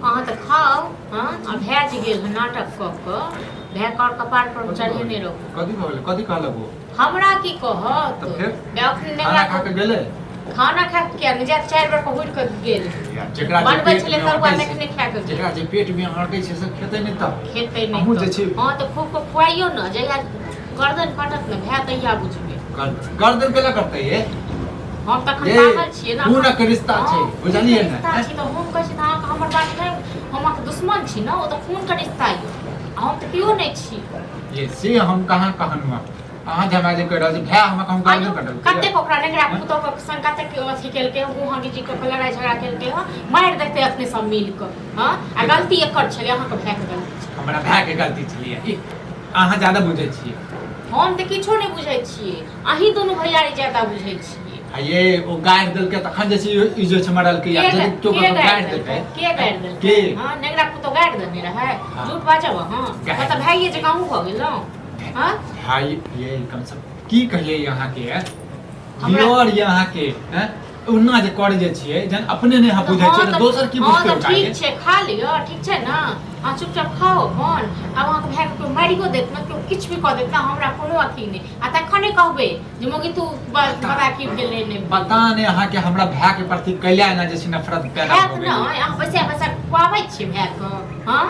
अहाँ तऽ खाउ। हँ, आ भए जे गेल हँ नाटक कऽ कऽ भाय कर कपार पर चढ़ेने रहू। कथी भऽ गेलै? कथी कहलक ओ? हमरा की कहत? तऽ फेर? बे अखन खाना खा के गेलै? खाना खा के किया नहि जायत? 4 बेर के हुड़ि कऽ गेल। यार, जेकरा जे बनबै पेट छलै मे तरुआ अटै छै, तखने खा कऽ गेल। जेकरा जे पेट मे अटै छै से खेतै नहि तऽ। खेतै नहि अहूँ जे तऽ। छी हँ, तऽ खूब कऽ खुआइयौ ने। जहिया गर्दन कटत ने भाय, तहिया बुझबै। गर्दन केला कटतै ये? हम तखन ये पागल छियै ने। खूनक रिश्ता छै, हँ, बुझलियै खूनके ने? रिश्ता छी तऽ हम कहै छी तऽ अहाँके हमर बात नहि, हम अहाँके दुश्मन छी ने। ओ तऽ खूनके रिश्ता यऽ, आ हम तऽ केओ नहि छी। ये से हम कहाँ कहलहुँ? अहाँ जे हमरा जे कहि रहल छी, भाय हमरा कहूँ गर्दन कटल? कतेक ओकरा नेंगरा पुतोह के संग कतेक अथी केलकै, मुँह गिजी कऽ के लड़ाइ झगड़ा केलकै। हँ, मारि देतै अपने सब मिल कऽ। हँ, आ गलती एकर छलै, अहाँके भायके गलती छलै। हमरा भायके गलती छलैए? ई अहाँ ज्यादा बुझै छियै। हम तऽ किछो नहि बुझै छियै, अहीं दुनू भैयारी ज्यादा बुझै छियै। आ ये ओ गारि देलकै तखन जे छै ई जे छै मरलकै। या के यदि केओ के ककरो गारि गारि देलकै? देतै? के गारि देलकै? के? हँ, नेंगरा पुतोह गारि देने रहै। हाँ। झूठ बाजब अहाँ? गारि। मतलब भाइये जकाँ अहूँ भऽ गेलहुँ? हँ भाई, ये कम से की कहिए अहाँके हमरा दियर ये अहाँके हैं? ओना जे करै जे छियै, जहन अपने नहि अहाँ बुझै छियै तऽ दोसर की हँ बुझतै? तऽ ओकरा ठीक ये? छै, खा लिअ, ठीक छै ने? अहाँ चुपचाप खाउ अपन। आब अहाँके भायके केओ मारियो देत ने, केओ किछु भी कऽ देत ने, हमरा कोनो अथी नहि। आ तखने कहबै जे मौगी तू बता की भेलै नहि भेलै। पता नहि अहाँके हमरा भाय के प्रति कैला एना जे छै नफरत पैदा खायत भऽ ने गेलै। अहाँ पैसा पैसा खुआबै छियै भायके? हँ।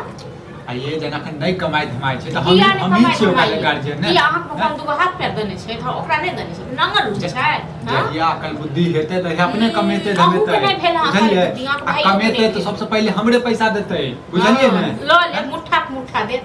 आ ये जेना अखन नहि कमाइ धमाइ छै तऽ हम किया नहि हमही कमाइ छियै ओकरा धमाइ? लए गार्जियन ने। किया अहाँके भगवान दूगो हाथ पैर देने छै तऽ ओकरा नहि देने छै? नंगर उ छै? हँ। जहिया अकल बुद्धि हेतै तहिया अपने कमेतै अहूँके धमेतै। नहि भेल हँ अकल बुझलियै? बुद्धि, अहाँके आ भाइयोके नहि कमेतै तऽ भेल। सबसँ पहिले हमरे पैसा देतै, बुझलियै ने? हँ, लऽ लेब, मुट्ठाक मुट्ठा देत,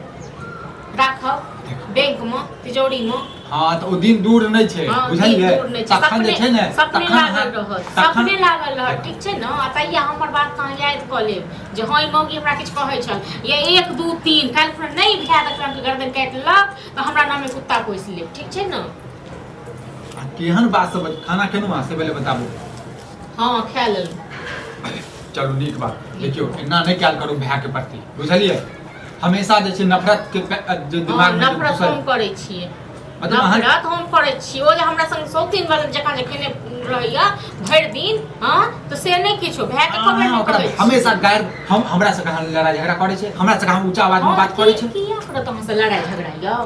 राखब बैंक मे, तिजोरी मे। हँ, तऽ ओ दिन दूर नहि छै। हँ, दिन बुझलियै? दूर नहि छै। तखन जे सपने छै ने सपने तखन लागल अहाँ- रहत, तखन सपने लागल रहत, ठीक छै ने? आ तहिया हमर बात अहाँ याद कऽ लेब जे हँ, ई मौगी हमरा किछु कहै छल। या 1 2 3 काल्हि खुना नहि भए देखलक कि गर्दन काटि लेलक तऽ हमरा नामे कुत्ता पोसि लेब, ठीक छै ने? आ केहन बात सब? खाना खेलहुँ अहाँ से पहिले बताबू। हँ, खा लेलहुँ। चलू, नीक बात। देखियौ, एना नहि कयल करू भाय के प्रति, बुझलियै? हमेशा जे छै नफरत के जे हँ, दिमाग में जे नफरत घुसल हम करै छियै? मतलब अहाँ नफरत हम करै छियै? ओ जे हमरा संग सौतीन वाला जकाँ जे केने रहैया भरि दिन, हँ, तऽ से नहि किछो भायके खबर अहाँ नहि ओकरा कहै छियै। हमेशा गारि, हम हमरा से कहाँ लड़ाई झगड़ा करै छै? हमरा से कहाँ ऊंचा आवाज में हँ, बात करै छै? किया करत अहाँ से लड़ाई झगड़ा यौ?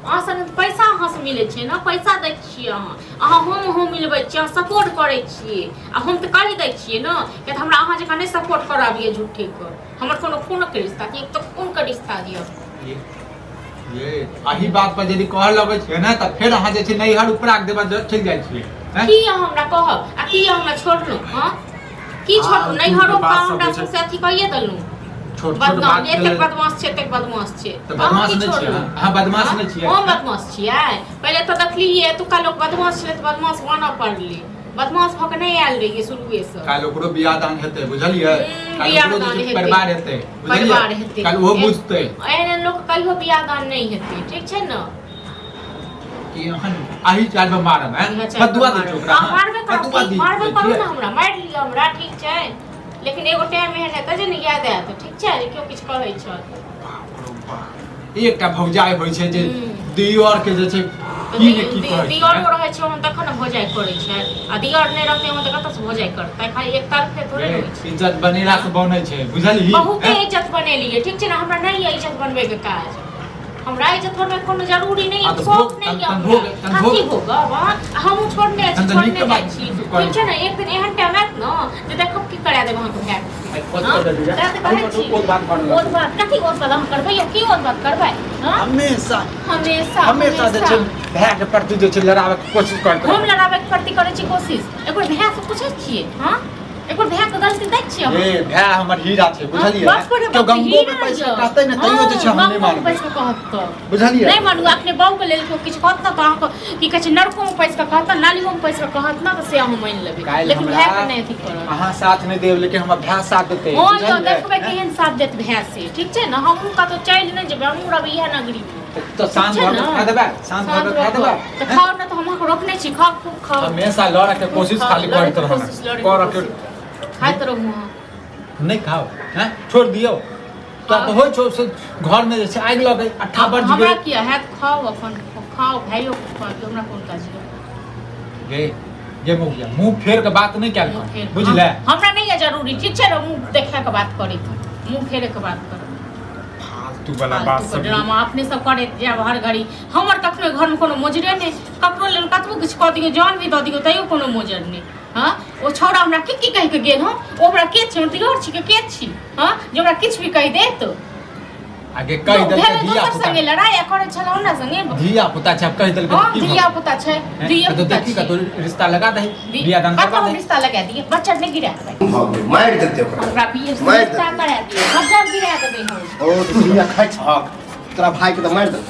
अहाँ संगे तऽ पैसा अहाँ से मिलै छै ने, पैसा दै छियै अहाँ, अहाँ हम हम मिलबै छियै, अहाँ सपोर्ट करै छियै। आ हम तऽ कहि दै छियै ने, किया तऽ हमरा अहाँ जकाँ नहि सपोर्ट कराबियै झूठेके। हमर कोनो खूनक रिश्ता कि? एक तऽ खूनके रिश्ता यऽ। ये ये अही बात पर यदि कहऽ लगै छियै ने तऽ फेर अहाँ जे छै नैहर उपराग देबऽ चलि जाइ छियै, हैं? की अहाँ हमरा कहब आ की अहाँ हमरा छोड़लहुँ? हँ, की आ, छोड़लहुँ? नैहरो बात पर सब हमरा जे छै- सबसँ अथी कहिए देलहुँ, छोट छोट बदनाम बात के एतेक लेल बदमाश छै, एतेक बदमाश छै। तऽ अहाँ बदमाश की नहि छियै? छोड़लहुँ? अहाँ बदमाश हँ? नहि छियै? हम बदमाश छियै? पहिले तऽ देखलियै एतुका लोक बदमाश छलै तऽ बदमाश बनऽ पड़लै। बदमाश भऽ कऽ नहि आयल रहियै शुरुएसँ। काल्हि ओकरो बियाह दान हेतै, बुझलियै? काल्हि बियाह ओकरो जे दान छै हेतै। परिवार हेतै, बुझलियै? परिवार हेतै। काल्हि ओहो बुझतै। एहन एहन लोक कहियो बियाह दान नहि हेतै, ठीक छै ने? कि अहन अही चाल पर मारब हैं? इएह चारि बदुआ दै मारब। छै ओकरा। हँ, मारबे करब। बदुआ की दी मारबे दै करू छियै। ने हमरा, मारि लिअ हमरा, ठीक छै, लेकिन एगो टाइम एहन हेतै जे ने याद आयत, ठीक छै, जे केओ किछु कहै छल। बाप रौ बाप, एकटा भौजाइ होइ छै जे दियर के जे छै तऽ की ने की कहै छै, दियरो हैं? रहै छै ओहन तखन ने भौजाइ करै छै। आ दियर नहि रहतै ओहन तऽ कतऽसँ भौजाइ करतै? खाली एक तरफे थोड़े ने होइ छै। इज्जत बनेला से बनै छै, बुझलही? बहुते हैं? इज्जत बनेलियै, ठीक छै ने? हमरा नहि यऽ इज्जत बनबैके काज। हमरा इज्जत बनबैके कोनो जरूरी नहि हाँ, यऽ, तऽ शौक भोग- नहि यऽ तहन हमरा। भोग- तहन भोग- कथी भोगब? हाँ? आ हमहूँ छोड़ने छी, तहन तऽ छोड़ने नीक जाइ बात छी, करै ठीक छै ने? एक दिन एहन टाइम आयत ने जे देखब की करा देब अहाँके भाय। ओत हाँ? कऽ देलियै। सएह तऽ कहै छी। ओत बात करऽ ओत बात कथी? ओत बात अहाँ करबै यौ? की ओत बात करबै? हाँ? हमेशा हमेशा हमेशा जे छै भाय के प्रति जे छै लड़ाबे के कोशिश करैत हम रहबै। लड़ाबैके प्रति करै छी कोशिश? एक बेर भायसँ पूछै छियै? हँ, एक बेर भायके गलती दै छियै अहाँ? ए भाय हमर हीरा छै, बुझलियै? बस करू, केओ बाप रे, गंगो में हीरा पैसा यऽ। कहतै ने तैयो जे छै हम नहि गंगो में मानबै। पैसा कहत तऽ बुझलियै? नहि मानू। अपने बहू के लेल केओ किछु कहत ने तऽ अहाँके की कहै छै, नरको में पैसा कहत, नालियो में पैसा कहत ने तऽ से अहाँ मानि लेबै, काल्हि लेकिन हमरा भायके नहि अथी करत। अहाँ साथ नहि देब, लेकिन हमर भाय साथ देतै। हँ, तऽ बुझलियै? देखबै केहन साथ देत भाय से, ठीक छै ने? हमहूँ कतहु चलि नहि जेबै, हमहूँ रहबै इएह नगरीमे। तऽ साँझ ठीक छै भऽ के ने? खा देबै, साँझ भऽ के खा देबै। तऽ खाउ ने, तऽ हम अहाँके रोकने छी? खाउ, खूब खाउ। हमेशा लड़ऽ के कोशिश खाउ, खाली लड़ैके करैत रहना। कोशिश, लड़ैके करऽ के कोशिश। खाइत रहू अहाँ। नहि खाओ हैं, छोड़ दियौ तो हाँ। तऽ होइ छौ से घरमे जे छै आगि लगै अट्ठा बढ़ हमरा जेबै। किया हैत? खाउ अपन खाउ, भाइयो के खुआबियौ, हमरा कोन काज यऽ? गे गे मौगिया, मुँह फेर के बात नहि कयल मुँह कर, फेर- बुझले? हमरा नहि यऽ जरूरी, ठीक छै ने? मुँह देखा के बात करैके। मुँह फेरे के बात करब। फालतू वाला बात फालतू के सब। ड्रामा अपने सब करैत जायब हर घड़ी। हमर कखनो घरमे कोनो मोजरे नहि, ककरो लेल कतबो किछु कऽ दियौ, जान भी दऽ दियौ, तैयो कोनो मोजर नहि। हँ, ओ छौड़ा हमरा की की कहि के गेल हँ? ओ हमरा के छी? हमर दियोर छी के के छी? हँ, जे हमरा किछु भी कहि देत। आगे कहि देलकै भेलै धिया दोसर पुता संगे लड़ाई आ करै छल हमरा संगे। धिया पुता छै, आब कहि देलकै हँ की भऽ धिया पुता छै, गेल? धिया कतौ पुता देखी छै। कतौ रिश्ता लगा दही, बियाह दान कतौ करवा हम दही। रिश्ता लगा दिए, बच्चा नहि गिरा देबै। भऽ गेल, मारि देतै ओकरा। हमरा बिये मारि रिश्ता देतै। करा दिए, बच्चा गिरा देबै हम। ओ दुनिया खाइ छहक, तोरा भाई के तऽ मारि देतै।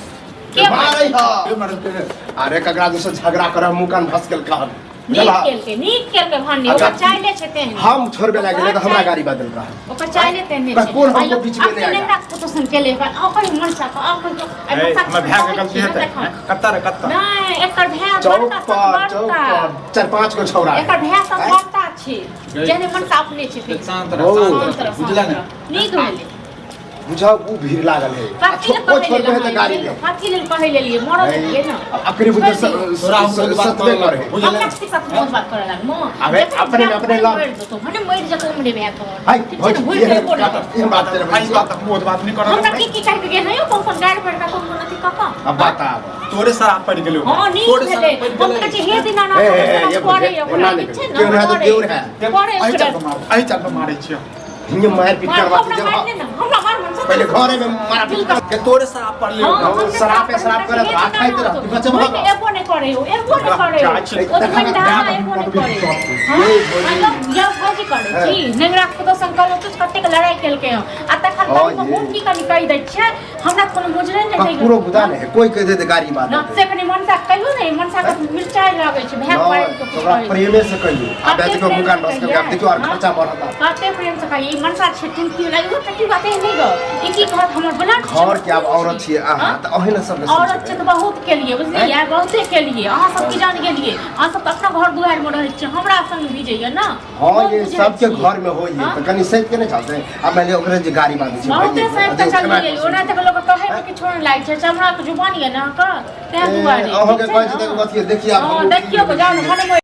के मारै ह। के मारलकै रे? अरे ककरा दोसर झगड़ा करह, मुँह कान भस गेल कहल। नीक केलकै, नीक केलकै भानी, ओकर चाइले छै तेहन। हम छोड़बे लागि गेलै तऽ हमरा गाड़ी बदल रहा। ओकर चाइले तेहने बस छै। कोन हमको आइयो बीच में नहीं अपने आएगा। नेता फोटो सन केले ओकर ओकर मनसा के ओकर आइ ए, मनसा हमर भाय के गलती हेतै? कत्ता रे कत्ता? नहि, एकर भाय चौक बड़का पर, चौक सतबरता। पर चारि पाँच गो छौड़ा। एकर भाय सतबरता छै, गई। जेहने मनसा अपने छै तेहने। शांत रह, ओ। शांत शांत रह, रह, बुझला शांत ने? रह। नीक भेलै। बुझाओ उ भीड़ लागल है। आ कथी लेल छोटको कहै छोड़बे है तऽ गाड़ी लेलियै? दे। कथी लेल कहै लेलियै? मरल छियै ने। अकरे बुझे तोरा हम बहुत बात सतबे करऽ करे। लागबो, बुझले? हमरा कथी साथ बहुत बात करऽ लागमो? अबे, जखन अपने भाय अपने लग। मरि जेतौ, भने मरि जेतौ हमरे भाय तोहर। हाय, ठीक छै ने? भौजी, भूलि एहन जेबो ने। एहन बात तेरे एहि बात हम बहुत बात नहि करऽ हमरा लगबै। की की कहि के गेल हँ यौ? कोन कोन गारि पढ़ि कऽ, कोन कोन अथी कऽ कऽ? अब बताब। तोरे शराब पड़ि गेलौ। हँ, नीक तोरे भेलै। शराब पड़ि हम गेलै। कहै छी, हे दीनानाथ, ए, ए, हमरा ए, सब ये पड़ै बुझे, ओकरा, ओना नहि ठीक छै ने? केओ है तऽ पड़ै। देउर है। पड़ै एहि ओकरा। चाल पर मार, एहि चाल पर मारै छियौ। हिंगे मार पीट मार, करवा हमरा मार ने, हमरा मार मन से। पहले घरे में मारा पीट के तोरे शराब पड़ले। हाँ, हाँ, हम शराब पे शराब करत रह, खाइत रह, तू बचबह ओहिमे एबो नहि करे हो, एबो नहि करे हो। जाइ छी। ओ तऽ बंडारा एबो नहि करे हो। हाँ, आ यौ भौजी करे छी, नेंगरा के तो संकल्प तो कतेक लड़ाई केलकै हँ। आ तखन हाँ, तहु ये। हम की कनी कहि दै छियै, हमरा कोनो बुझले नहि छै। पूरो बुझा नहि है, कोई कह दे गाड़ी मार ना, देतै। से कनी मनसा कहियो ने, मनसा के मिरचाइ लगै छै, भाय ना, मारि के ओकरा प्रेमे से कहियो आ कते बेच के प्रेम मुकान से बस के कहियै? देखियो और हाँ? खर्चा बढ़ता। कते प्रेम से कहियै, ई मनसा छै टुनकी वाला, इहो टट्टी बाते नहि गो। ई की कहत हमर ब्लड छै, घर के आब औरत छियै अहाँ हाँ? तऽ अहीं ने सबके औरत छै तऽ बहुत केलियै, बुझलियै, बहुते केलियै। अहाँ सब की जान गेलियै? अहाँ सब तऽ अपना घर दुआरिमे रहै छियै, हमरा संग भीजैया ने। हाँ बहुत ये बुझै सबके छियै। घर में होइए हाँ? तऽ कनि सैत के नहि चलतै। आ मानि लिअ ओकरे जे गाड़ी बांधै छै बहुते भाइये, साइड तऽ आ चल देखियौ गेलियै। ओना तऽ लोक कहै मे किछो नहि लागै छै, चमड़ा के जुबान यऽ ने अहाँके, ताहि दुआरे। अहाँके ठीक छै कहै छै ने? तऽ अथी देखिए आब हँ हमहूँ देखियौ, जाउ ने, भने।